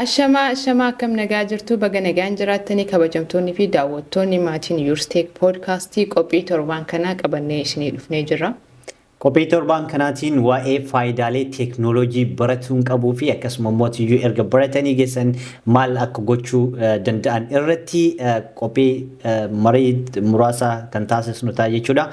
Ashamaa, ashamaa, akkam nagaa jirtu? Baga nagaan jiraattanii, kabajamtoonni fi daawwattoonni maatiin Yuursteek poodkaastii. Qophii torbaan kanaa qabannee isinii dhufnee jirra. Qophii torbaan kanaatiin waa'ee faayidaalee teeknooloojii baratuun qabuu fi akkasuma immoo erga baratanii geessan maal akka gochuu danda'an irratti qophii marii muraasa kan taasisnu ta'a jechuudha.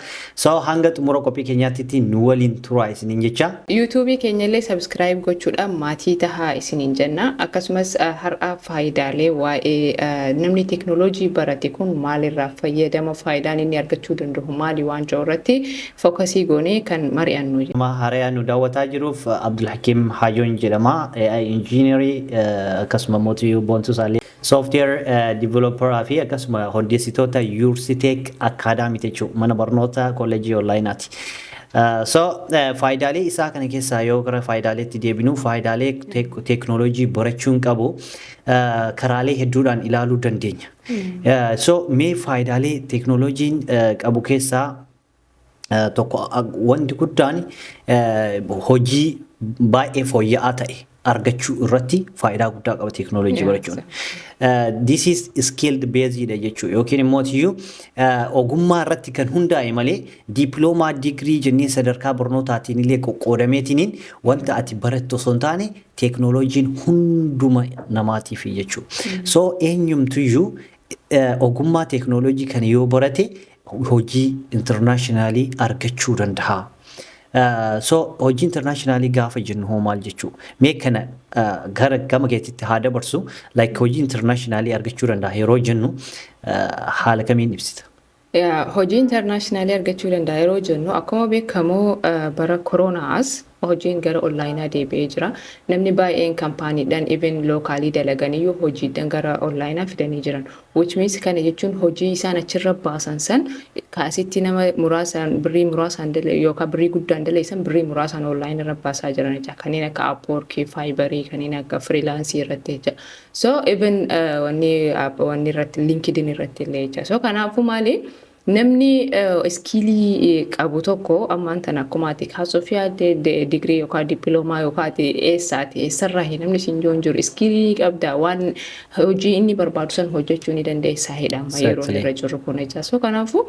So hanga xumura qophii keenyaatti nu waliin turaa isiniin jecha. Yuutuubii keenya illee subscribe gochuudhaan maatii tahaa isiniin jenna. Akkasumas har'a faayidaalee waa'ee namni teeknooloojii barate kun maalirraa fayyadama, faayidaan inni argachuu danda'u maali waan jiru irratti focus goonee kan mari'annu. Nama haaraa nu daawwataa jiruuf, Abdulhakim Hajoon jedhama. AI engineerii, akkasuma mootii Boontuu Saalee software developeraa fi akkasuma hundeessitoota Yuursiteek Academy jechuudha, mana barnoota kolleejjii onlaayinaati. So faayidaalee isaa kana keessaa yoo gara faayidaaleetti deebinu, faayidaalee teeknooloojii barachuun qabu karaalee hedduudhaan ilaaluu dandeenya. So mee faayidaalee teeknooloojiin qabu keessaa tokko, wanti guddaan hojii baay'ee fooyya'aa ta'e argachuu irratti faayidaa guddaa qaba teeknooloojii barachuun. This is skilled based dha jechuudha, yookiin immoo tiyyuu ogummaa irratti kan hundaa'e malee diipiloomaa, digirii jennee sadarkaa barnootaatiin illee qoqqoodameetiniin wanta ati barattu osoo hin taane, teeknooloojiin hunduma namaatiif jechuudha. So eenyumtuyyuu ogummaa teeknooloojii kana yoo barate hojii international argachuu danda'a. So hojii international gaafa jennu hoo maal jechuu? Mee kana gara gama keetitti haa dabarsu. Like hojii international argachuu danda'a yeroo jennu haala kamiin ibsita? Hojii international argachuu danda'a yeroo jennu, akkuma beekamu bara koronaas hojiin gara onlaayinaa deebi'ee jira. Namni baay'een kaampaaniidhaan, even local dalaganiyyuu, hojiidhaan gara onlaayinaa fidanii jiran. Which means, kana jechuun hojii isaan achirra baasan san kaasitti nama muraasaan birrii muraasaan yookaan birrii guddaan daleessan birrii muraasaan onlaayinii irra baasaa jiran jecha. Kanneen akka Upwork, Fiverr, kanneen akka freelance irratti jecha. So even wanni irratti, LinkedIn irratti illee jecha. So kanaafuu maali? Namni skill qabu tokko ammaan tana akkuma ati kaasuuf yaadde, digirii yookaan dippiloomaa yookaan ati eessaati, eessarraa namni siin jiru hin jiru, skill qabda, waan hojii inni barbaadu san hojjechuu ni dandeessaa jedha amma yeroo irra jirru kun jecha. So kanaafuu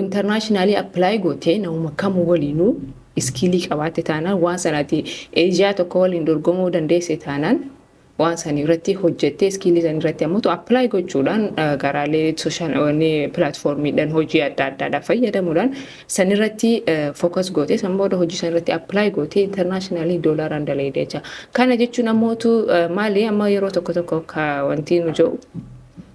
international apply gootee namuma kamuu waliinuu skill qabaatte taanaan, waan sanaati Eejiyaa tokko waliin dorgomuu dandeesse taanaan, waan san irratti hojjettee skill san irratti ammoo apply gochuudhaan garaalee social platformiidhaan hojii adda addaadhaan fayyadamuudhaan san irratti focus gootee, san booda hojii san irratti apply gootee international doolaaraan dalaydee jecha. Kana jechuun ammootu maali, amma yeroo tokko tokko wanti nu jedhu,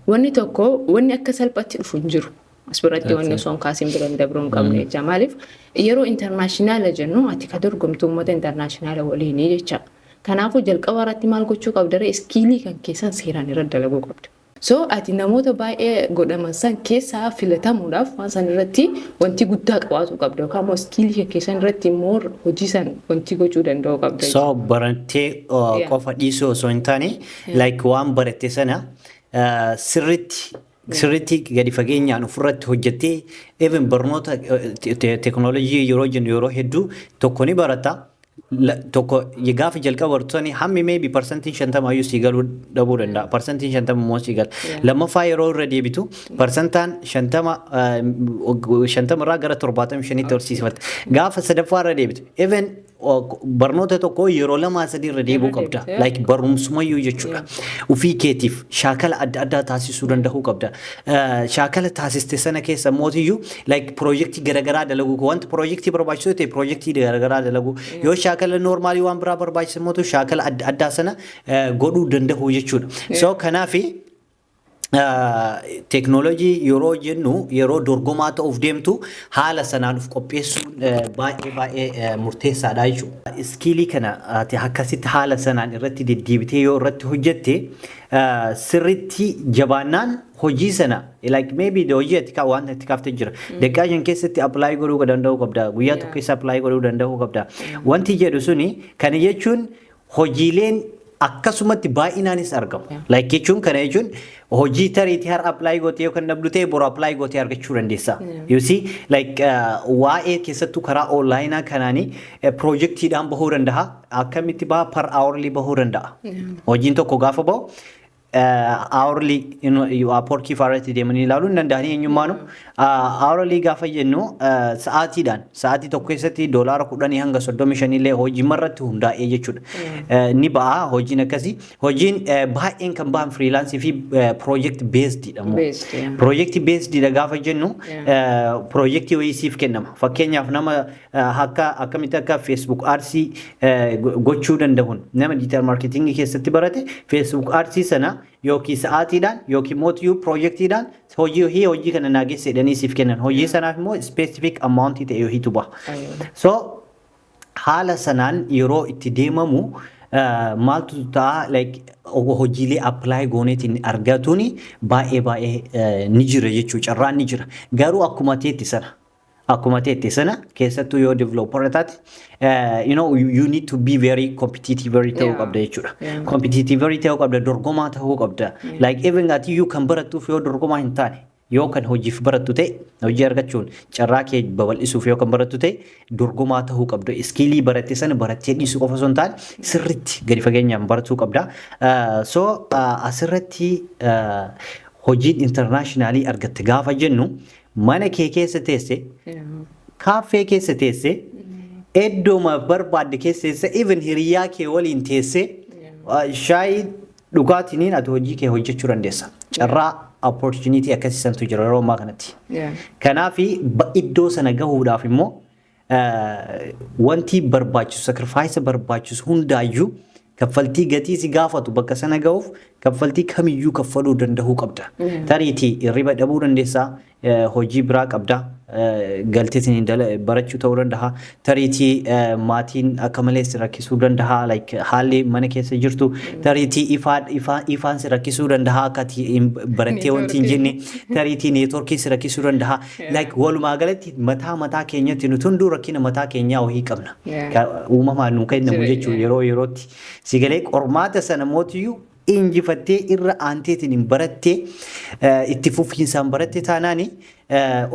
wanni tokko wanni akka salphatti dhufu hin jiru. As biratti wanni osoo hin kaasiin bira hin dabruu hin qabne jecha. Maaliif yeroo international jennu, ati ka dorgomtu uummata international waliinii jecha. Kanaafuu jalqaba irratti maal gochuu qabda ree? Skill kan keessan seeraan irra dalaguu qabda. So ati namoota baay'ee godhaman san keessaa filatamuudhaaf waan san irratti wanti guddaa qabaatu qabda, yookaan immoo skill kan keessan irratti immoo hojii san wanti gochuu danda'u qabda. So barattee qofa dhiisuu osoo hin taane, like waan baratte sana sirriitti sirriitti gadi fageenyaan ofirratti hojjettee, even barnoota teeknooloojii yeroo jennu, yeroo hedduu tokko ni barata. Tokko gaafa jalqaba bartoonni hammi maybe 50% iyyuu sii galuu dhabuu danda'a. 50% immoo sii gala. Lammaffaa yeroo irra deebitu 50% 50 irraa gara 75tti ol siifatta. Gaafa sadaffaa irra deebitu, even barnoota tokko yeroo lamaa sadii irra deebi'uu qabda. Like barumsumayyuu jechuudha. Ufii keetiif shaakala adda addaa taasisuu danda'uu qabda. Shaakala taasiste sana keessa mootiyyuu like piroojeektii garaagaraa dalaguu, wanti piroojeektii barbaachisu ta'e piroojeektii garaagaraa dalaguu, yoo shaakala normal waan biraa barbaachise mootu shaakala adda addaa sana godhuu danda'uu jechuudha. So kanaafi teeknooloojii yeroo jennu, yeroo dorgomaa ta'uuf deemtu haala sanaan of qopheessuun baay'ee baay'ee murteessaadha jechuudha. Skill kana ati akkasitti haala sanaan irratti deddeebitee yoo irratti hojjette, sirriitti jabaannaan hojii sana, like maybe hojii ati waan itti kaaftee jira. Daqiiqaa 5 keessatti apply godhuu danda'uu qabda. Guyyaa 1 keessa apply godhuu danda'uu qabda. Wanti jedhu suni kana jechuun hojiileen Akkasumatti baay'inaanis argamu. Like jechuun, kana jechuun hojii tariitii har'a apply gootee yookaan dhabdu ta'e, boru apply gootee argachuu dandeessa. You see, like waa'ee keessattuu karaa onlineaa kanaanii projectiidhaan bahuu danda'a. Akkamitti baha? Per hourly bahuu danda'a. Hojiin tokko gaafa bahu hourly Upworkii fa'aa deemanii ilaaluu hin danda'anii eenyummaanu. Hourly gaafa jennu sa'aatiidhaan, sa'aatii tokko keessatti $10 hanga 35 illee hojii irratti hundaa'ee jechuudha. Ni ba'a hojiin akkasii. Hojiin baay'een kan bahan freelanceii fi project basedidha immoo. Based, yeah. Project basedidha gaafa jennu projectii wayii siif kennama. Fakkeenyaaf, nama akka akkamitti akka Facebook Adsii gochuu danda'uun nama digital marketingii keessatti barate, Facebook Adsii sana yookiin sa'aatiidhaan yookiin mootiyyuu projectiidhaan hojii kana naa geesse jedhanii siif kennan. Hojii sanaaf immoo specific amount ta'e wayiitu baha. So haala sanaan yeroo itti deemamu maaltu ta'a? Like hojiilee apply gooneetiin argatuun baay'ee baay'ee ni jira jechuu, carraan ni jira. Garuu akkuma teetti sana keessattuu yoo developer taate, you need to be very competitive ta'uu qabda jechuudha. Competitive ta'uu qabda, dorgomaa ta'uu qabda. Like even ati iyyuu kan barattuuf yoo dorgomaa hin taane, yoo kan hojiif barattu ta'e, hojii argachuun carraa kee babal'isuuf yoo kan barattu ta'e, dorgomaa ta'uu qabda. Skillii baratte sana barattee dhiisuu qofa osoo hin taane, sirriitti gadi fageenyaan baratuu qabda. So asirratti hojiin internationalii argatte gaafa jennu, mana kee keessa teesse, kaaffee keessa teesse, iddooma barbaadde keessa teesse, even hiriyaa kee waliin teesse, shaayii dhugaatiniin ati hojii kee hojjechuu dandeessa. Carraa opportunity akkasii santu jira yeroo ammaa kanatti. Kanaaf iddoo sana gahuudhaaf immoo wanti barbaachisu, sacrifice barbaachisu hundaayyuu, kaffaltii gatii si gaafatu, bakka sana gahuuf kaffaltii kamiyyuu kaffaluu danda'uu qabda. Tariitii hirriba dhabuu dandeessaa, hojii biraa qabda, galteetiin barachuu ta'uu danda'a. Tariitii maatiin akka malee si rakkisuu danda'a, like haalli mana keessa jirtu, tariitii ifaan si rakkisuu danda'a, akka ati barattee wanti hin jenne, tariitii networkii si rakkisuu danda'a. Like walumaa galatti mataa mataa keenyatti nuti hunduu rakkina mataa keenyaa wahii qabna. Uumamaan nuu kennamu jechuudha yeroo yerootti. Si galee? Qormaata sana mootiyyuu injifattee irra aanteetiin hin barattee, itti fufiinsaan baratte taanaani,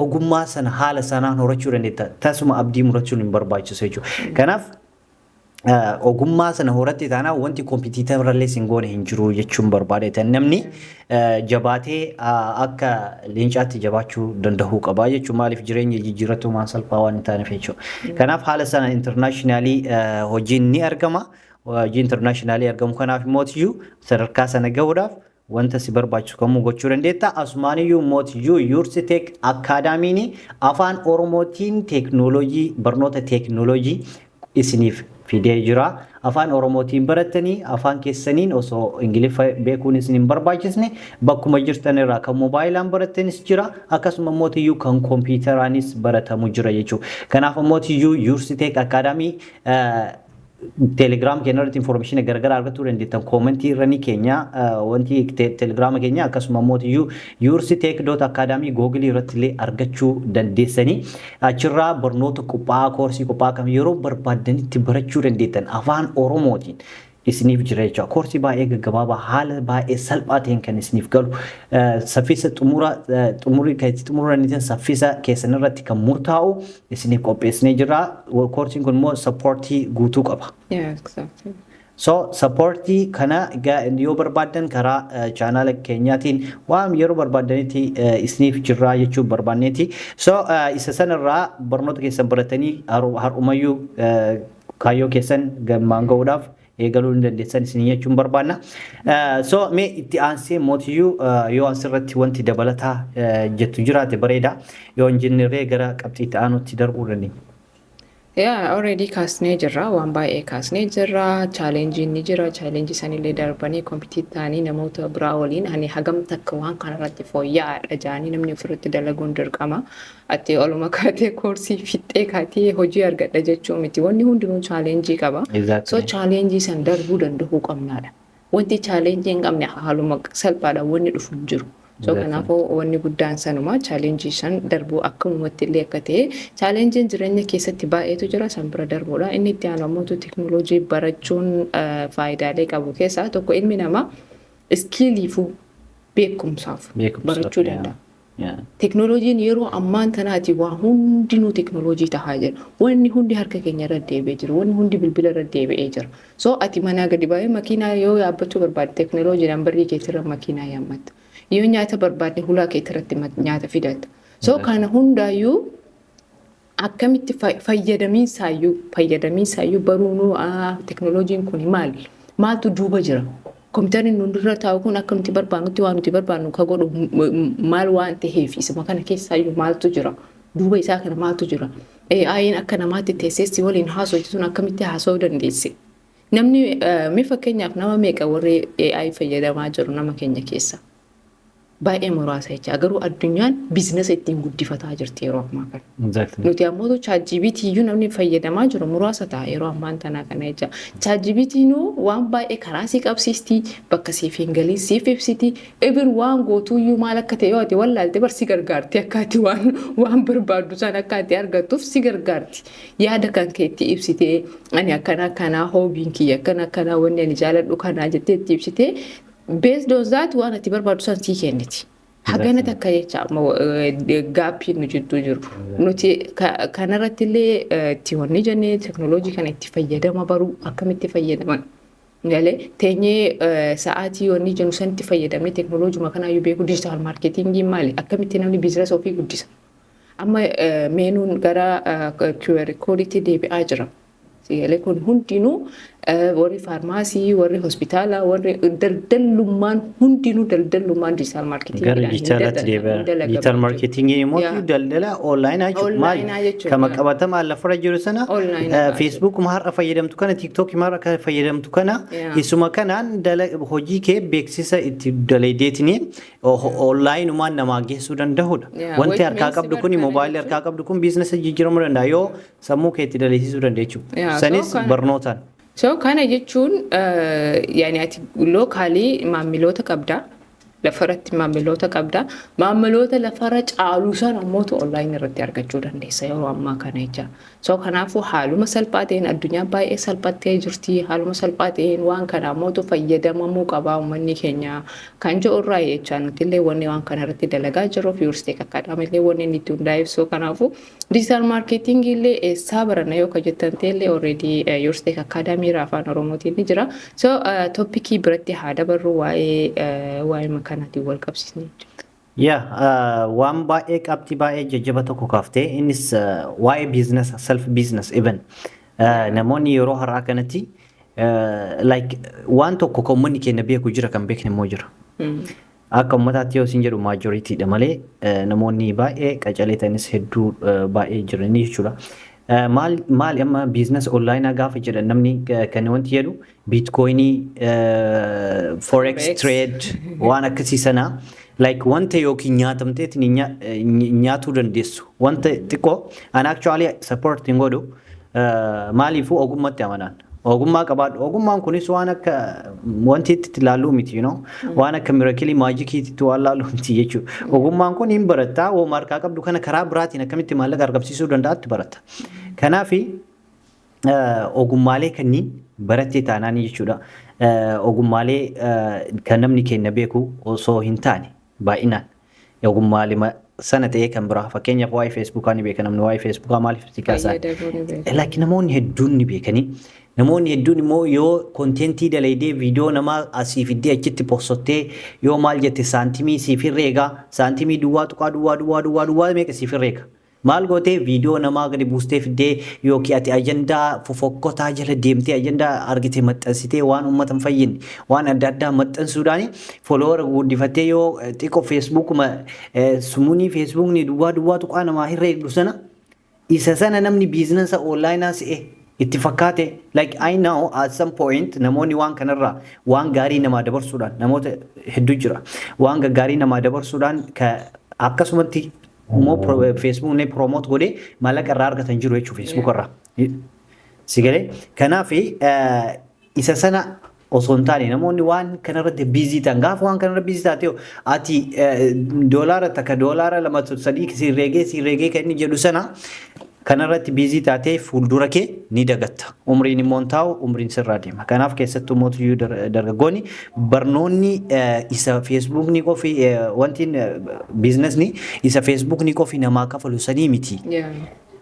ogummaa sana haala sanaan horachuu dandeetta. Tasuma abdii murachuun hin barbaachisu jechuudha. Kanaaf ogummaa sana horatte taanaan wanti competitorallee sin goone hin jiru jechuun barbaade. Namni jabaatee akka leencaatti jabaachuu danda'uu qaba jechuun, maaliif jireenya jijjiirratu waan salphaa waan hin taaneef jechuudha. Kanaaf haala sana internationalii hojiin ni argama. Hojii internationalii argamu kanaaf immoo sadarkaa sana gahuudhaaf wanta si barbaachisu kamuu gochuu dandeetta. Asumaaniyyuu mootiyyuu Yuursiteek Academyn afaan Oromootiin teeknooloojii, barnoota teeknooloojii isiniif fidee jira. Afaan Oromootiin barattanii, afaan keessaniin, osoo Ingiliffa beekuun isin hin barbaachisne, bakkuma jirtan irraa kan moobaayilaan barattanis jira, akkasuma mootiyyuu kan kompiitaraanis baratamu jira jechuudha. Kanaaf mootiyyuu Yuursiteek Academy Telegram keenya irratti information garagaraa argachuu dandeettan. Commentii irra ni keenya wanti Telegrama keenya, akkasuma mootiyyuu yuursiteek.academy Googleii irratti illee argachuu dandeessanii, achirraa barnoota qophaa'aa, koorsii qophaa'aa kam yeroo barbaaddanitti barachuu dandeettan afaan Oromootiin isiniif jira jechuudha. Koorsii baay'ee gaggabaabaa, haala baay'ee salphaa ta'een kan isiniif galu, saffisa xumura xumurii kan itti xumuraniitiin saffisa keessan irratti kan murtaa'u isiniif qopheessinee jira. Koorsiin kun immoo supportii guutuu qaba. Yeah, exactly. So supportii kana yoo barbaaddan karaa channela keenyaatiin waan yeroo barbaaddanitti isiniif jirraa jechuu barbaanneeti. So isa sanarraa barnoota keessan baratanii har'umayyuu kaayyoo keessan galmaan gahuudhaaf eegaluu ni dandeessan isin jechuun barbaanna. So mee itti aansee mootiyyuu yoo asirratti wanti dabalataa jettu jiraate bareeda. Yoo hin jennellee gara qabxii itti aanutti darbuu dandeenya. Yeah, already kaasnee jirra. Waan baay'ee kaasnee jirra. Challengeiin ni jira. Challengeii sanillee darbanii compete ta'anii namoota biraa waliin ani hagam takka waan kanarratti fooyya'aadha jedhanii namni ofirratti dalaguun dirqama. Ati oluma kaatee koorsii fixxee kaatee hojii argadha jechuu miti. Wanni hundinuu challengeii qaba. So challengeii san darbuu danda'uu qabnaadha. Wanti challengeii hin qabne haaluma salphaadhaan wanni dhufu hin jiru. So kanaafuu wanni guddaan sanuma, challenge san darbuu akkamumatti illee akka ta'e, challengeiin jireenya keessatti baay'eetu jira, san bira darbuudha. Inni itti aanu ammoo teknooloojii barachuun faayidaalee qabu keessaa tokko, ilmi namaa skilliifuu beekumsaaf barachuu danda'a. Teknooloojiin yeroo ammaan tanaati waa hundinuu teknooloojii tahaa jira. Wanni hundi harka keenya irra deebi'ee jira. Wanni hundi bilbila irra deebi'ee jira. So ati manaa gadi baay'ee makiinaa yoo yaabbachuu barbaadde, teknooloojiidhaan barrii keetirra makiinaa yaammatta. Yoo nyaata barbaadde, hulaa keetirratti nyaata fidatta. So kana hundaayyuu akkamitti fayyadamiinsaayyuu baruunuu, teknooloojiin kun maali? Maaltu duuba jira? Kompiitarri nu dura taa'u kun akka nuti barbaannutti waan nuti barbaannu ka godhu maal waan ta'eef, isuma kana keessaayyuu maaltu jira? Duuba isaa kana maaltu jira? AI'n akka namaatti teessee si waliin haasoftu sun akkamitti haasa'uu dandeesse? Namni mi fakkeenyaaf nama meeqa warri AI fayyadamaa jiru nama keenya keessa? Baay'ee muraasa jecha. Garuu addunyaan business ittiin guddifataa jirti yeroo ammaa kana. Nuti ammoo ChatGPT iyyuu namni fayyadamaa jiru muraasa ta'a yeroo ammaan tanaa kana jecha. ChatGPTnuu waan baay'ee karaa si qabsiisti, bakka siif hin galiin siif ibsiti. Even waan gootuuyyuu maal akka ta'e yoo ati wallaalte bar si gargaarti, akka ati waan barbaaddu san akka ati argattuuf si gargaarti. Yaada kan keetti ibsitee, ani akkana akkanaa, hobbyn kiyya akkana akkanaa, wanni ani jaaladhu kanaa jettee itti ibsitee, based on that waan ati barbaaddu san sii kenniti. Hagana takka jecha gapiin nu jidduu jiru. Nuti kanarratti illee itti wanni jennee teknooloojii kana itti fayyadama baruu, akkamitti fayyadaman. Galee teenyee sa'aatii wanni jennu san itti fayyadamnee teknooloojii kanaayyuu beeku, digital marketingiin maali? Akkamitti namni business ofii guddisa? Amma menuun gara QR codeitti deebi'aa jira. Sigalee kun hundinuu warri pharmacy, warri hospitaalaa, warri daldallummaan hundinuu daldallummaan digital marketing. Gara dijitaalaatti deebi'a. Digital marketingiin immoo daldala onlineaa jechuudha. Maali? Kama qabatamaa lafarra jiru sana, Facebookuma har'a fayyadamtu kana, TikTokii har'a fayyadamtu kana, isuma kanaan hojii kee beeksisa itti dalaydeetini onlineumaan namaa geessuu danda'udha. Wanti harkaa qabdu kun, moobaayilii harkaa qabdu kun business jijjiiramuu danda'a yoo sammuu kee itti daleessisuu dandeechu. Sanis barnootaan. So kana jechuun yaani ati locally maamiloota qabdaa. Lafarratti maamiloota qabdaa. Maamiloota lafarra caaluu sana ammoo online irratti argachuu dandeessa yeroo ammaa kana jecha. So kanaafuu haaluma salphaa ta'een, addunyaan baay'ee salphattee jirti. Haaluma salphaa ta'een waan kana ammoo fayyadamamuu qabaa uummanni keenya kan jedhu irraa jecha nuti illee wanni waan kana irratti dalagaa jirruuf, Yuursteek Academy illee wanni inni itti hundaa'eef. So kanaafuu digital marketing illee eessaa baranna yoo ka jettan ta'e illee, already Yuursteek Academy irraa afaan Oromootiin ni jira. So topicii biratti haa dabarru, waa'ee kanaatiin wal qabsiisne jechuudha. Yaa, waan baay'ee qabxii baay'ee jajjaba tokko kaaftee, innis waa'ee business, self business. Even namoonni yeroo har'aa kanatti like waan tokko kan uummanni keenya beeku jira, kan beekne immoo jira. Akka uummataatti yoo isin jedhu majoritydha malee namoonni baay'ee qacalee ta'anis hedduu baay'ee jiranii jechuudha. Maal maali, amma business onlineaa gaafa jedhan namni kan wanti jedhu bitcoinii, forex trade, waan akkasii sana, like wanta yookiin nyaatamteetiin nyaatuu dandeessu wanta xiqqoo. An actually support hin godhu. Maaliifuu ogummatti amanaan. Ogummaa qabaadhu. Ogummaan kunis waan akka wanti itti ilaallu miti, waan akka miracle magiciitti waan laallu miti jechuudha. Ogummaan kun hin barattaa, wooma harkaa qabdu kana karaa biraatiin akkamitti maallaqa argamsiisuu danda'atti baratta. Kanaafi ogummaalee kanneen barattee taanaan jechuudha. Ogummaalee kan namni keenya beeku osoo hin taane, baay'inaan ogummaalee sana ta'ee kan biraa, fakkeenyaaf waa'ee Facebookaa ni beeka namni, waa'ee Facebookaa maaliif si kaasan? Like namoonni hedduun ni beekanii, namoonni hedduun immoo yoo contentii dalaydee, viidiyoo namaa asii fiddee achitti postottee, yoo maal jette, saantimii siif herreega, saantimii duwwaa tuqaa duwwaa duwwaa duwwaa duwwaa meeqa siif herreega. Maal gootee viidiyoo namaa gadi buustee fiddee, yookiin ati ajandaa fofokkotaa jala deemtee ajandaa argite maxxansitee, waan uummata hin fayyinne waan adda addaa maxxansuudhaan follower guddifattee, yoo xiqqoo Facebookuma sumuunii Facebookni duwwaa duwwaa tuqaa namaa herreegdu sana, isa sana namni business onlineaa si'e itti fakkaate. Like I know at some point namoonni waan kanarraa waan gaarii namaa dabarsuudhaan, namoota hedduu jira, waan gaggaarii namaa dabarsuudhaan akkasumatti immoo Facebookni promote godhee maallaqa irraa argatan jiru jechuudha Facebook irraa. Si galee? Kanaaf isa sana Osoo hin taane, namoonni waan kanarratti busy ta'an, gaafa waan kanarra busy taate, ati $1, $2, 3 sirreegee sirreegee kan inni jedhu sana kanarratti busy taatee fuuldura kee ni dagatta. Umriin immoo hin taa'u, umriin sirraa deema. Kanaaf keessattuu mootiyyuu dargaggoonni barnoonni isa Facebookni qofi, wanti businessni isa Facebookni qofi namaa kafalu sanii miti.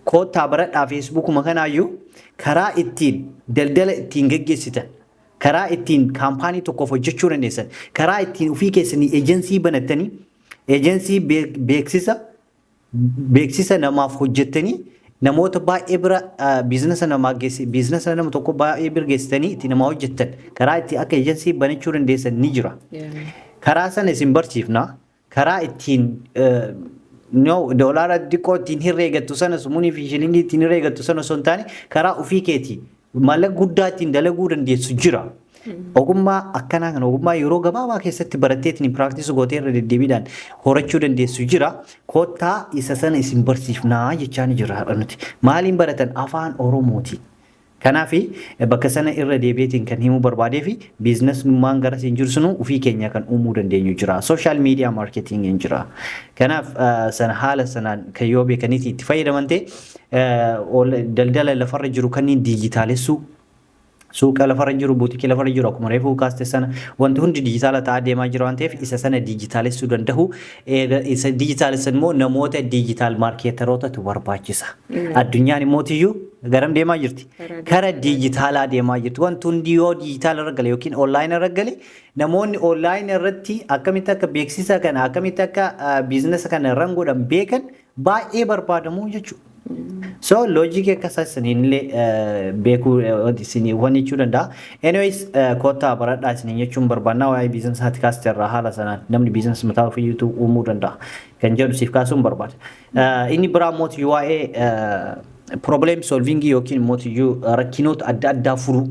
Koottaa baradhaa. Facebookuma kanaayyuu karaa ittiin daldala ittiin geggeessitan, karaa ittiin kaampaanii tokkoof hojjechuu dandeessan, karaa ittiin ofii keessanii agency banattanii, agency beeksisa namaaf hojjettanii, namoota baay'ee bira businessa namaa geessi, businessa nama tokko baay'ee bira geessitanii itti namaa hojjettan, karaa itti akka agency banachuu dandeessan ni jira. Karaa sana isin barsiifna. Karaa ittiin no doolaara xiqqoo ittiin herreegattu sana, sumunii fi shilingii ittiin herreegattu sana osoo hin taane, karaa ofii keetii maallaqa guddaa ittiin dalaguu dandeessu jira. Ogummaa akkanaa kana, ogummaa yeroo gabaabaa keessatti barattee ittiin practice gootee irra deddeebiidhaan horachuu dandeessu jira. Kottaa isa sana isin barsiifnaa jechaa ni jira har'a nuti. Maaliin baratan? Afaan Oromootiin. Kanaaf bakka sana irra deebi'eetiin kan himuu barbaadee fi businessummaan gara siin jiru sunu ofii keenya kan uumuu dandeenyu jira. Social media marketingiin jira. Kanaaf sana haala sanaan kan yoo beekaniiti itti fayyadaman ta'e, daldala lafarra jiru kanneen diijitaalessuu, suuqa lafarra jiru, buutikii lafarra jiru, akkuma reefuu kaaste sana, wanti hundi diijitaala ta'aa deemaa jira waan ta'eef, isa sana diijitaalessuu danda'u. Isa diijitaalessan immoo namoota digital marketerootatu barbaachisa. Addunyaan immootiyyuu garam deemaa jirti? Kara diijitaalaa deemaa jirti. Wanti hundi yoo diijitaala irra gale yookiin online irra gale, namoonni online irratti akkamitti akka beeksisa kana, akkamitti akka businessa kana run godhan beekan baay'ee barbaadamu jechuudha. So loojikii akkasaa isiniin illee beekuu isinii wanni jechuu danda'a. Anyways, kottaa baradhaa isiniin jechuun barbaannaa. Waa'ee business haati kaaste irraa haala sanaan namni business mataa ofii iyyuu uumuu danda'a kan jedhu siif kaasuun barbaada. Inni biraa mootii waa'ee problem solving yookiin mootiyyuu rakkinoota adda addaa furuu.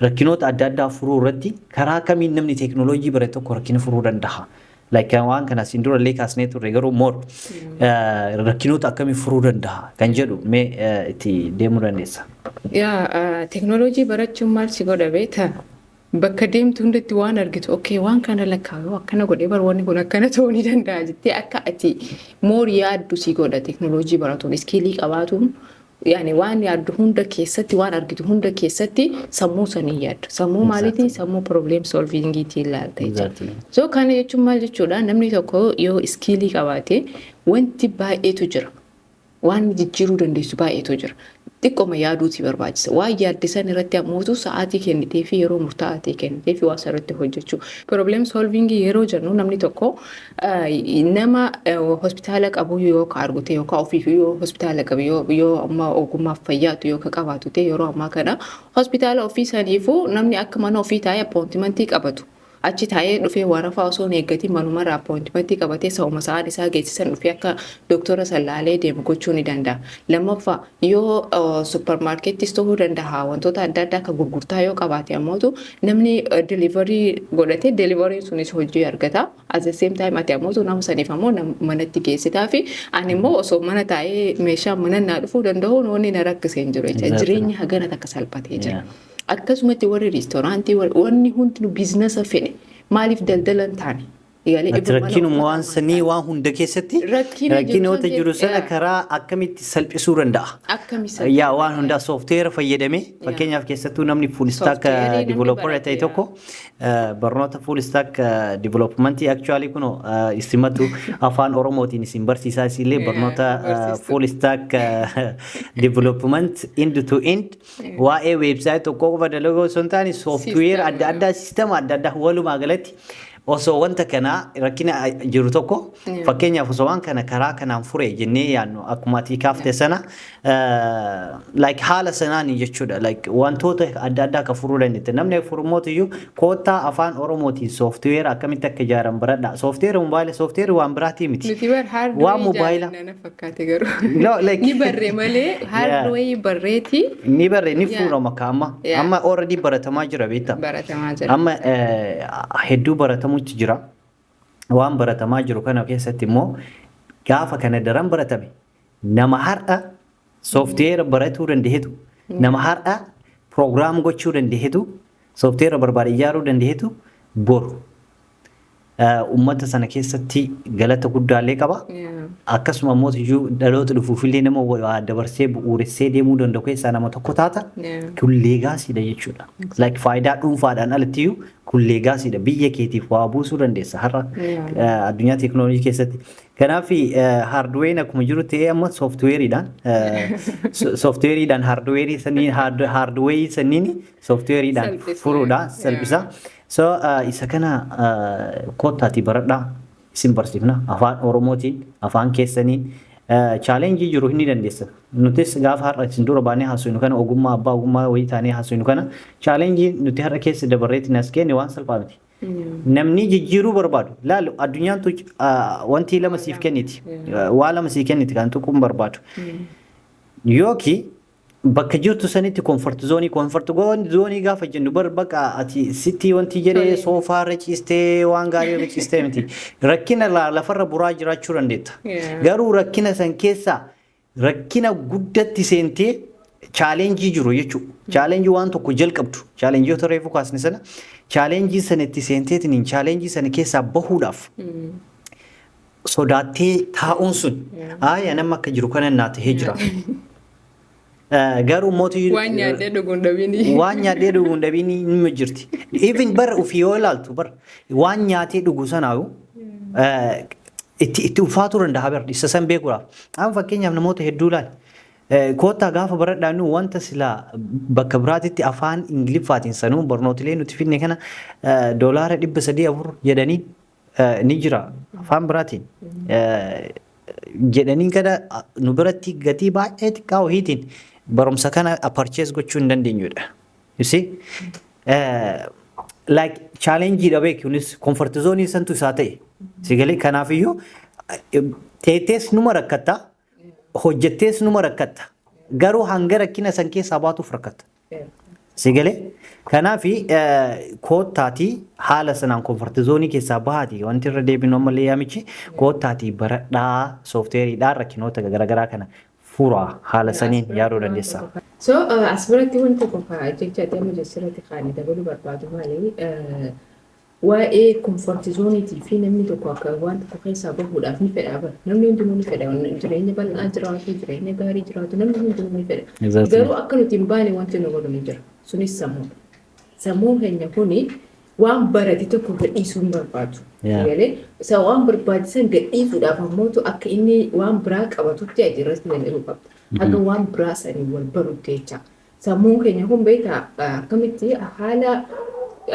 Rakkinoota adda addaa furuu irratti karaa kamiin namni teeknooloojii bare tokko rakkina furuu danda'a? Like waan kana asiin dura illee kaasnee turre, garuu more rakkinoota akkamii furuu danda'a kan jedhu mee itti deemuu dandeessa. Yaa, teeknooloojii barachuun maal si godha beektaa? Bakka deemtu hundatti waan argitu, okay, waan kana lakkaa'u akkana godhee bar, wanni kun akkana ta'uu ni danda'a jettee akka ati more yaaddu si godha. Teeknooloojii baratuun, skillii qabaatuun, yaani waan yaaddu hunda keessatti, waan argitu hunda keessatti sammuu sanii yaaddu. Sammuu maaliitiin? Sammuu problem solvingiitiin ilaalta jechuudha. So kana jechuun maal jechuudha? Namni tokko yoo skillii qabaate, wanti baay'eetu jira. Waan jijjiiruu dandeessu baay'eetu jira. Xiqqooma yaaduuti barbaachisa. Waan yaadde san irratti ammootu sa'aatii kennitee fi yeroo murtaa'aa ta'e kennitee fi waan irratti hojjechuu. Problem solving yeroo jennu, namni tokko nama hospitaala qabu yoo ka argute, yookaan ofiif yoo hospitaala qabu, yoo amma ogummaaf fayyaatu yoo ka qabaatu ta'e, yeroo ammaa kana hospitaala ofii saniifuu namni akka mana ofii taa'ee appointmentii qabatu. Achi taa'ee dhufee warafaa osoo hin eeggatin manumarraa appointmentii qabatee sa'uma sa'aan isaa geessisan dhufee akka doktora sallaalee deemu gochuu ni danda'a. Lammaffaa, yoo supermarketis ta'uu danda'a, wantoota adda addaa akka gurgurtaa yoo qabaate ammootu, namni delivery godhatee deliveryn sunis hojii argata. At the same time ati ammootu nama saniif ammoo manatti geessitaa fi ani immoo osoo mana taa'ee meeshaa mana naa dhufuu danda'u wanni na rakkisee hin jiru jecha. Jireenya hagana takka salphatee jira. Akkasumatti warri restaurantii, wanni hundinuu, businessa fedhe maaliif daldala hin taane? Ati rakkinuma waan sanii waan hunda keessatti rakkinoota jiru sana karaa akkamitti salphisuu danda'a? Yaa, waan hundaa software fayyadamee, fakkeenyaaf keessattuu namni full stack developer ta'e tokko barnoota full stack developmentii, actually kun isimatu Afaan Oromootiin isin barsiisaa, isillee barnoota full stack development end to end, waa'ee website tokko qofa dalaguu osoo hin taane, software adda addaa, systema adda addaa, walumaa galatti osoo wanta kanaa rakkina jiru tokko, fakkeenyaaf osoo waan kana karaa kanaan fure jennee yaadnu, akkuma ati kaafte sana, like haala sanaan jechuudha. Like wantoota adda addaa akka furuu dandeette namni furmoota iyyuu, koottaa Afaan Oromootiin software akkamitti akka ijaaran baradha. Software mobaayila, software waan biraatii miti. Nuti bar Waan mobaayila. Nana fakkaate garuu. Ni barree malee, hardware barreeti. Ni barree, ni fuudhama akka amma. Amma already baratamaa jira, beektaa. Baratamaa jira. Amma hedduu baratamutti jira. Waan baratamaa jiru kana keessatti immoo gaafa kana daran baratame, nama har'a software baratuu danda'etu, nama har'a program gochuu danda'etu Software barbaade ijaaruu dandeetu boru uummata sana keessatti galata guddaallee qaba. Akkasuma immoo iyyuu dhaloota dhufuufillee nama waa dabarsee bu'uuressee deemuu danda'u keessaa nama tokko taata. Kun legacydha jechuudha. Like faayidaa dhuunfaadhaan alattiyyuu kun legacydha. Biyya keetiif waa buusuu dandeessa har'a addunyaa teekinooloojii keessatti. Kanaaf hardwareen akkuma jiru ta'ee, amma softwareiidhaan hardwareii saniin, hardwareii saniin softwareiidhaan Salphisa. furuudha, salphisa. So isa kana koottaatii baradhaa, isin barsiifna afaan Oromootiin, afaan keessaniin. Challengeii jiru hin dandeessa. Nutis gaafa har'a isin dura baanee haasofnu kana, ogummaa abbaa ogummaa wayii taanee haasofnu kana, challengeii nuti har'a keessa dabarreetiin as geenye waan salphaa miti. Namni jijjiiruu barbaadu laalu, addunyaan tu wanti lama siif kenniti. Waa lama siif kenniti kan tuquun barbaadu. Yookiin bakka jirtu sanitti comfort zoneii, comfort zoneii gaafa jennu bar bakka ati sitti wanti jedhee soofaa irra ciistee, waan gaarii irra ciistee miti. Rakkina lafarra buraa jiraachuu dandeetta. Garuu rakkina san keessaa rakkina guddatti seentee challengeii jiru jechuudha. Challengeii waan tokko jalqabdu, challengeoota reefu kaasne sana, challengeii sana itti seenteetiin challengeii sana keessaa bahuudhaaf sodaattee taa'uun sun, aayaa, nama akka jiru kana naa tahee jira. Garuu mootii Waan nyaadhee dhuguun dhabini. Waan nyaadhee dhuguun dhabiin ni jirti. Even bar ofii yoo ilaaltu, bar waan nyaatee dhugu sanaayu itti ulfaatuu danda'a bar isa san beekuudhaaf. Amma fakkeenyaaf namoota hedduu ilaali. Koottaa gaafa baradhaanu wanta silaa bakka biraatitti afaan Ingiliffaatiin sanuu barnootilee nuti finne kana $300 4 jedhanii ni jira afaan biraatiin. Jedhanii kana nu biratti gatii baay'ee xiqqaa wayiitiin barumsa kana purchase gochuu hin dandeenyudha. You see? Like challenge dha beeki, kunis comfort zone santu isaa ta'e. Si galee? Kanaafiyyuu teettees numa rakkatta, hojjettees numa rakkatta. Garuu hanga rakkina san keessaa baatuuf rakkatta. Si galee? Kanaafi koottaatii haala sanaan comfort zoneii keessaa bahaatii, wanti irra deebinu ammallee yaamichi, koottaatii baradhaa, softwareiidhaan rakkinoota garaagaraa kana furaa, haala saniin yaaduu dandeessa. So as biratti wanti tokko jecha ati amma jechirratti kaanii dabaluu barbaadu maali? Waa'ee comfort zoneiitii fi namni tokko akka waan tokko keessaa bahuudhaaf ni fedha bara. Namni hundinuu ni fedha. Jireenya bal'aa jiraatu, jireenya gaarii jiraatu, namni hundinuu ni fedha. Garuu akka nuti hin baane wanti nu godhu ni jira. Sunis sammuudha. Sammuun keenya kuni waan barate tokko gadhiisuu hin barbaadu. Galee isa waan barbaachisan gadhiisuudhaaf ammoo akka inni waan biraa qabatutti ati irratti dalaguu qabda. Akka waan biraa sanii wal barutti jecha. Sammuun keenya kun beektaa akkamitti haala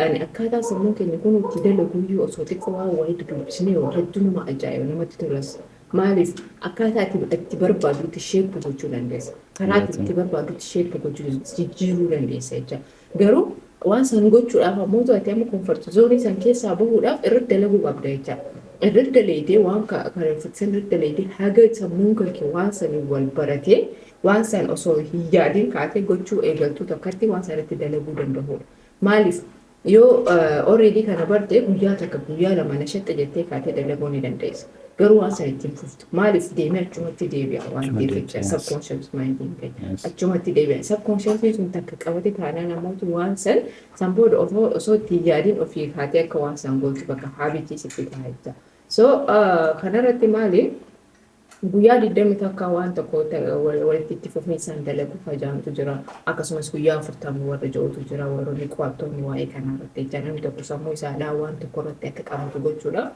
ani akkaataa sammuun keenya kun itti dalagu iyyuu osoo xiqqoo waan wayii dubbisnee hedduu nama ajaa'iba, namatti tolas. Maaliif? Akkaataa itti barbaadutti shape gochuu dandeessa. Karaa itti barbaadutti shape gochuu, jijjiiruu dandeessa jecha. Garuu waan san gochuudhaaf ammoo ati amma comfort zoneii san keessaa bahuudhaaf irratti dalaguu qabda jecha. Irratti dalaydee, waan kana san irratti dalaydee, haga sammuun kan kee waan saniin wal baratee, waan san osoo hin yaadin kaatee gochuu eegaltuu tokkotti waan sanatti dalaguu danda'udha. Maaliif? Yoo already kana barte, guyyaa takka, guyyaa 2 na shatta jettee kaatee dalaguu ni dandeessa. Garuu waan sana ittiin fuftu. Maaliif? Deemee achumatti deebi'a waan ta'eef jecha, subconscious mindiin keenya. Achumatti deebi'a. Subconscious sun takka qabate taanaan ammoo waan san booda osoo ittiin yaadin ofii kaatee akka waan san gootu bakka habitii sitti ta'a jecha. So kanarratti maali? Guyyaa 21 waan tokko walitti itti fufiinsaan dalaguu fajaantu jira. Akkasumas guyyaa 40 warra jirutu jira, warroonni qo'attoonni waa'ee kanaa irratti jecha. Namni tokko sammuu isaadhaa waan tokko irratti akka qabatu gochuudhaaf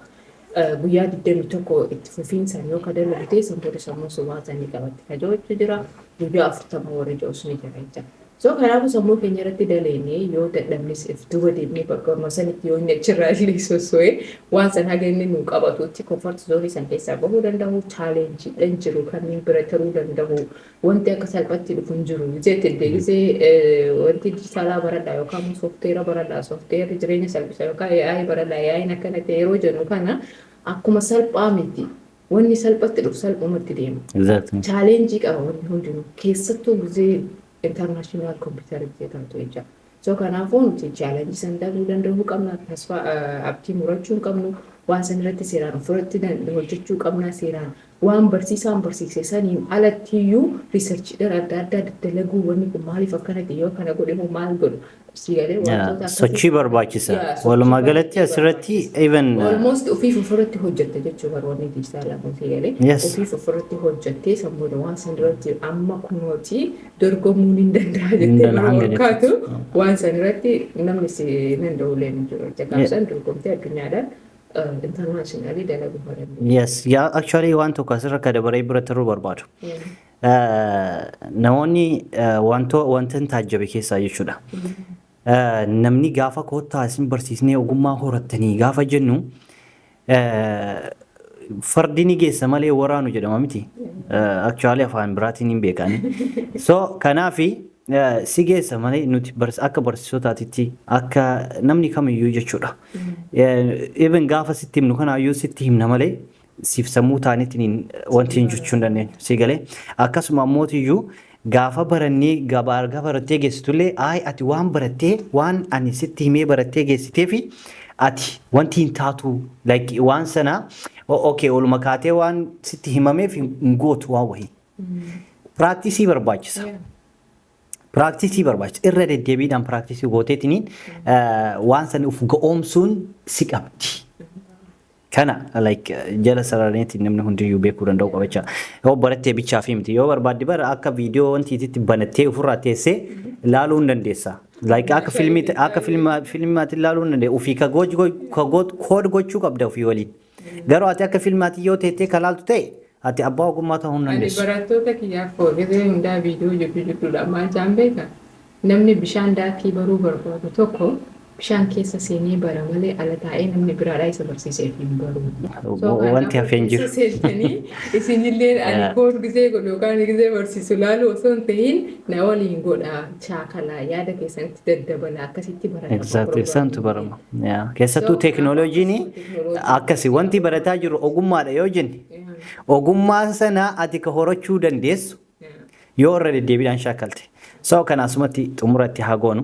guyyaa 21 itti fufiinsaan yoo ka dalagu ta'e, san booda sammuun sun waan sanii qabatti ka jirutu jira. Guyyaa 40 warra jirus ni jira jecha. So kanaafuu sammuu keenya irratti dalagnee, yoo dadhabnes if duuba deemnee bakka sanitti yoo inni achirraa illee sosso'ee, waan san haga inni nu qabatutti comfort zoneii san keessaa bahuu danda'u, challengeiidhaan jiru kanneen bira taruu danda'u, wanti akka salphatti dhufu hin jiru. Gisee gisee wanti digitalaa baradhaa yookaan softwarea baradhaa, softwareri jireenya salphisa, yookaan AI baradhaa, AI'n akkana ta'e yeroo jennu kana akkuma salphaa miti. Wanni salphatti dhufu salphumatti deema. Challengeii qaba wanni hundinuu, keessattuu gisee international computer taatu jecha. So kanaafuu nuti challengeii san darbuu danda'uu qabna. Tasfaa abdii murachuu hin qabnu. Waan san irratti seeraan ofirratti hojjechuu qabna. Seeraan Waan barsiisaan barsiise saniin alattiyyuu researchiidhaan adda addaa daddalaguu, wanni kun maaliif akkanatti, yoo kana godhe moo maal godhu, si galee, wantoota akkasii. Sochii barbaachisa. Yeah, sochii Walumaa galatti baay'ee asirratti barbaachisa. even Almost ofiif ofirratti hojjette jechuu barbaanne dijitaalaa kun, si galee. Ofiif ofirratti hojjettee sammuudha waan san irratti amma kunooti dorgomuun hin danda'a Hin jettee danda'a yeroo hanga ol kaatu jettutti. waan san irratti namni si danda'u illee ni jiru. Gaafsan dorgomtee addunyaadhaan internationally dalaguu dandeenya. Yes, yeah, actually waan tokko asirra ka dabaree bira taruu barbaadu. Namoonni wanta hin taajjabe keessaa jechuudha. Namni gaafa "Kottaa isin barsiisnee ogummaa horattanii" gaafa jennu, fardi ni geessa malee waraanu jedhama miti. Actually afaan biraatiin hin beekani. So kanaafi si geessa malee nuti akka barsiisotaatitti, akka namni kamiyyuu jechuudha. Even gaafa sitti himnu kanaayyuu sitti himna malee siif sammuu taaniitiin wanti hin jechuu hin dandeenyu. Si galee, akkasuma ammootiyyuu gaafa barannee gabaa gaafa barattee geessitullee, ayi ati waan barattee, waan ani sitti himee barattee geessitee fi ati wanti hin taatu, like waan sana okay oluma kaatee waan sitti himameef hin gootu waan wahii. Practice barbaachisa. Practice barbaachisa. Irra deddeebiidhaan practice gooteetiniin waan sana uf ga'oomsuun si qabdi. Kana like jala sararaniitti namni hundiyyuu beekuu danda'u qaba. Yoo barattee bichaa fi miti, yoo barbaadde bara akka viidiyoo wantiititti banattee ofirraa teessee ilaaluu hin dandeessa. Like akka filmii, akka filmaatti ilaaluu hin dandeessa. Ofii ka code gochuu qabda ofii waliin. Garuu ati akka filmaatti yoo teettee ka laaltu ta'e, ati abbaa ogummaa ta'uu hin Ani dandeessu. barattoota kiyyaaf gisee hundaa viidiyoo jidduu jidduudha maal jaan beeka? Namni bishaan daakii baruu barbaadu tokko bishaan keessa seenee bara malee ala taa'ee namni biraadhaa isa barsiiseef hin baru. So Wanti kanaafuu hafee hin jiru. keessa seentanii isinillee ani code gisee godhu yookaan gisee barsiisu laalu osoo hin ta'in na waliin godha, shaakalaa, yaada keessanitti daddabalaa, akkasitti baratama. Exactly, santu barama. Yeah. Keessattuu So, teekinooloojiin teekinooloojii akkasi wanti barataa jiru ogummaadha yoo jenne, ogummaa sana ati ka horachuu dandeessu yoo irra deddeebiidhaan shaakalte. So kana asumatti xumuratti haa goonu.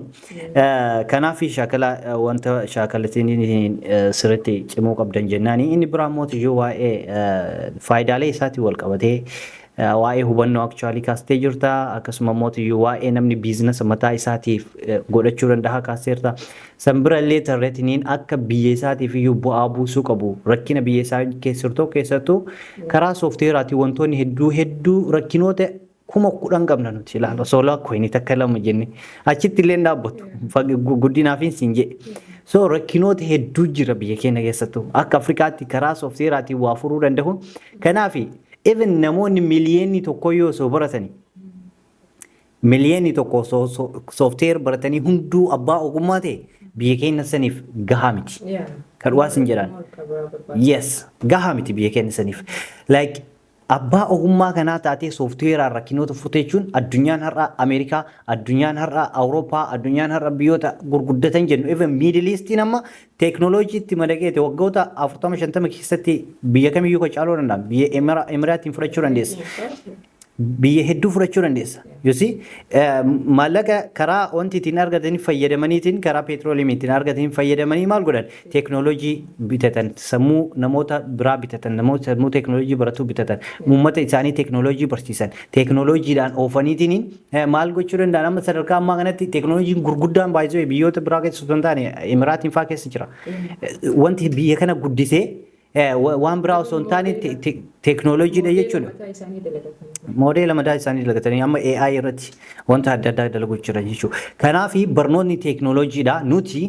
Kanaaf shaakala wanta shaakalatiin sirriitti cimuu qabdan jennaani. Inni biraa immoo iyyuu waa'ee faayidaalee isaatiin wal qabatee waa'ee hubannoo actually kaastee jirta. Akkasuma immoo iyyuu waa'ee namni business mataa isaatiif godhachuu danda'a kaasteerta. San bira illee tarreetiniin akka biyya isaatiif iyyuu bu'aa buusuu qabu. Rakkina biyya isaa keessattuu keessattuu karaa soofteeraatiin wantoonni hedduu hedduu rakkinoota 10,000 qabna nuti ilaala. Osoo lakkoofni takka lama jenne achitti illee hin dhaabbattu. Guddinaaf siin jedhe. So rakkinoota hedduu jira biyya keenya keessattuu. Akka Afrikaatti karaa soofteeraatiin waa furuu danda'u. Kanaaf even namoonni 1 miliyoonni yoo osoo baratanii, 1 miliyoonni osoo software baratanii hunduu abbaa ogummaa ta'e, biyya keenya saniif gahaa miti. Kan dhugaa sin jedhaan. Yes, gahaa miti biyya keenya saniif. Like abbaa ogummaa kanaa taatee sooftiweeraan rakkinoota furte jechuun, addunyaan har'a Ameerikaa, addunyaan har'a Awurooppaa, addunyaan har'a biyyoota gurguddatan jennu, even Middle Eastiin amma teeknooloojiitti madaqeete waggoota 40 50 keessatti biyya kamiyyuu kan caaluu danda'a. Biyya Emiraatiin fudhachuu dandeessa. Biyya hedduu fudhachuu dandeessa. Yosi maallaqa karaa wanti ittiin argatanii fayyadamaniitiin, karaa petroleumii ittiin argatanii fayyadamanii maal godhan? Teeknooloojii bitatan, sammuu namoota biraa bitatan, namoota sammuu teeknooloojii baratu bitatan, uummata isaanii teeknooloojii barsiisan, teeknooloojiidhaan oofaniitiin maal gochuu danda'an? Amma sadarkaa ammaa kanatti teeknooloojiin gurguddaan baay'isee biyyoota biraa keessa osoo hin taane Emiraatiin fa'aa keessa jira. Wanti biyya kana guddisee waan biraa osoo hin taane teeknooloojiidha jechuudha. Mataa isaanii dalagatanii. Moodeela mataa isaanii dalagatanii amma AI irratti wanta adda addaa dalaguu jiran jechuudha. Kanaaf barnoonni teeknooloojiidha. Nuti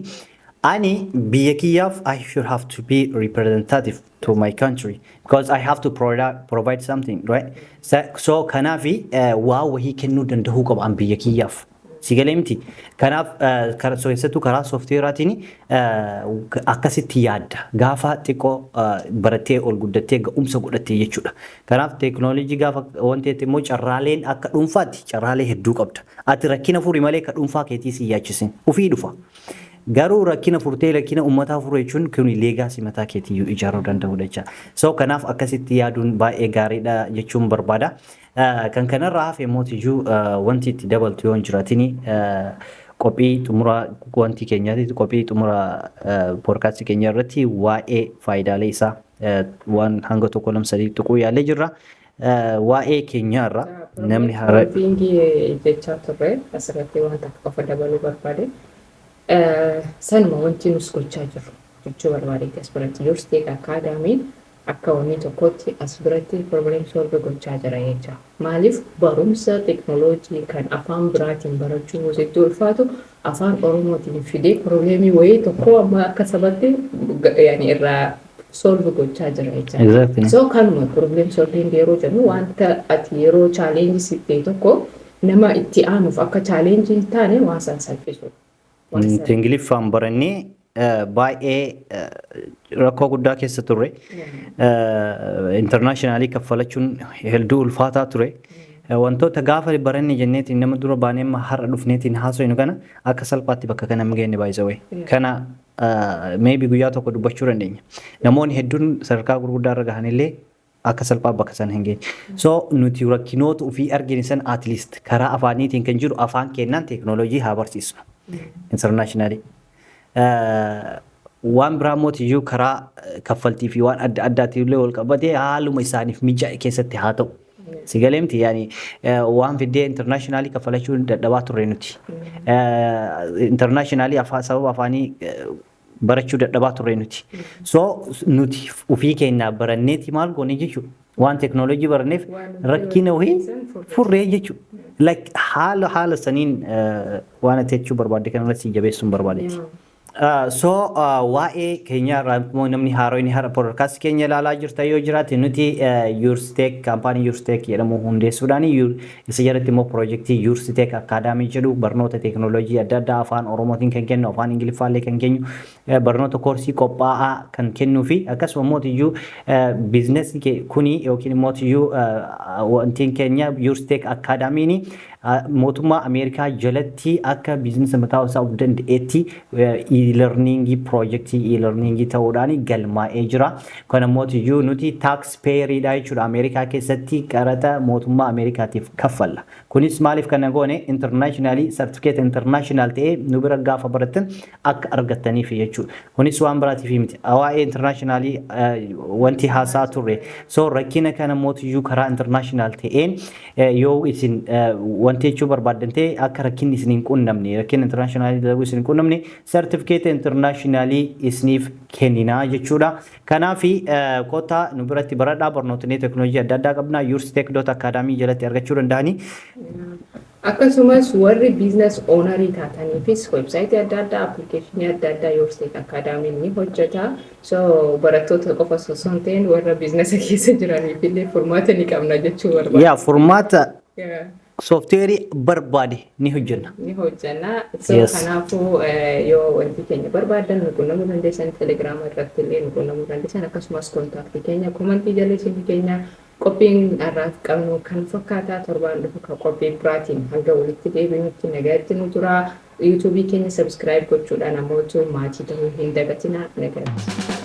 ani biyya kiyyaaf I should have to be representative to my country because I have to provide something, right? So kanaaf waa wahii kennuu danda'uu qaba an biyya kiyyaaf. Si galee miti. Kanaaf keessattuu karaa sooftiweeraatiin akkasitti yaadda. Gaafa xiqqoo barattee ol guddattee ga'umsa godhattee jechuudha. Kanaaf teeknooloojii gaafa wanti immoo carraaleen akka dhuunfaatti carraalee hedduu qabda. Ati rakkina furi malee ka dhuunfaa keetii si yaachisin. Ufii dhufa. Garuu rakkina furtee rakkina uummataa furuu jechuun kun legacy mataa keetiyyuu ijaaruu danda'udha jecha. So kanaaf akkasitti yaaduun baay'ee gaariidha jechuun barbaada. Kan kanarraa hafe mootiyyuu wanti itti dabaltu yoo hin jiraatin, qophii xumura wanti keenyaati, qophii xumura poodkaastii keenya irratti waa'ee faayidaalee isaa Waan hanga tokko, lama, sadii tuquu yaalee jirra. Waa'ee keenyaarra namni hara. Solving jechaa turre, asirratti waan takka qofa dabaluu barbaade. Sanuma wanti nus gochaa jirru jechuu barbaadeeti as biratti. YoursTech Academyn akka wanni tokkotti as biratti problem solve gochaa jira jecha. Maaliif, barumsa teknooloojii kan afaan biraatiin barachuu sitti ulfaatu afaan Oromootiin fidee problemii wayii tokko amma akka sabatti yaani irraa solve gochaa jira jecha. So kanuma problem solving yeroo jennu, wanta ati yeroo challenge sitti tokko nama itti aanuuf akka challenge hin taane waan san salphisu. Nuti Ingiliffaan barannee baay'ee rakkoo guddaa keessa turre. Internationally kaffalachuun hedduu ulfaataa ture. Wantoota gaafa baranne jenneetiin nama dura baanee amma har'a dhufneetiin haasofnu kana akka salphaatti bakka kana hin geenye baay'isawee. Kana maybe guyyaa tokko dubbachuu dandeenya. Namoonni hedduun sadarkaa gurguddaa irra gahanillee akka salphaa bakka sana hin geenye. So nuti rakkinoota ofii argine san at least karaa afaaniitiin kan jiru afaan kennaan teeknooloojii haa barsiisnu. Internationally. Waan biraa mootiyyuu karaa kaffaltii fi waan adda addaatiin illee wal qabatee haaluma isaaniif mijaa'e keessatti haa ta'u. Si galeemti, yaani waan fiddee internationally kaffalachuu dadhabaa turre nuti. Internationally afaan sababa afaanii barachuu dadhabaa turre nuti. So nuti ofii keenyaa baranneeti maal goone jechuudha. Waan teeknooloojii baranneef rakkina wayii furree jechuudha. Like haala saniin waan ati jechuu barbaadde kanarratti si jabeessuun barbaadeeti. So waa'ee keenya irraa immoo namni haaraan har'a podcast keenya ilaalaa jirta yoo jiraate, nuti YoursTech, kaampaanii YoursTech jedhamu hundeessuudhaan, isa jalatti immoo piroojeektii YoursTech Academy jedhu, barnoota teeknooloojii adda addaa afaan Oromootiin kan kennu, afaan Ingiliffaallee kan kennu, barnoota koorsii qophaa'aa kan kennuu fi akkasuma immoo businessni kuni yookiin immoo wantiin keenya YoursTech Academyn mootummaa Ameerikaa jalatti akka businessa mataa isaa of danda'eetti e-learningii, piroojeektii e-learningii ta'uudhaan galmaa'ee jira. Kana immoo nuti tax payeriidha jechuudha. Ameerikaa keessatti qaraxa mootummaa Ameerikaatiif kaffalla. Kunis maaliif kana goone? Internationally certificate international ta'ee nu bira gaafa baratan akka argattaniif jechuudha. Kunis waan biraatiif miti. Waa'ee internationally wanti haasaa turre. So rakkina kana mootiyyuu karaa international ta'een yoo isin wanti jechuu barbaaddan ta'e, akka rakkinni isin hin qunnamne, rakkina internationally dalaguu isin hin qunnamne, certificate internationally isiniif kenninaa jechuudha. Kanaaf kottaa nu biratti baradhaa. Barnootni teeknooloojii adda addaa qabna. Yourstech.academy jalatti argachuu danda'anii. Akkasumas warri business ownerii taataniifis websiteii adda addaa, applicationii adda addaa YoursTech Academyn ni hojjeta. So barattoota qofa osoo hin ta'in warra businessa keessa jiraniif illee furmaata ni qabna jechuu barbaada. Yaa, furmaata softwareii barbaade ni hojjenna. Ni hojjenna. So kanaafuu yoo wanti keenya barbaadan nu qunnamuu dandeessan, Telegiraama irratti illee nu qunnamuu dandeessan, akkasumas contactii keenya commentii jala isin keenya. Qophiin har'aaf qabnu kan fakkaataa, torbaan dhufu kan qophii biraatiin hanga walitti deebinutti nagaatti nu tura. YouTubeii keenya subscribe gochuudhaan ammoo maatii ta'uu hin dagatinaa. Nagaatti.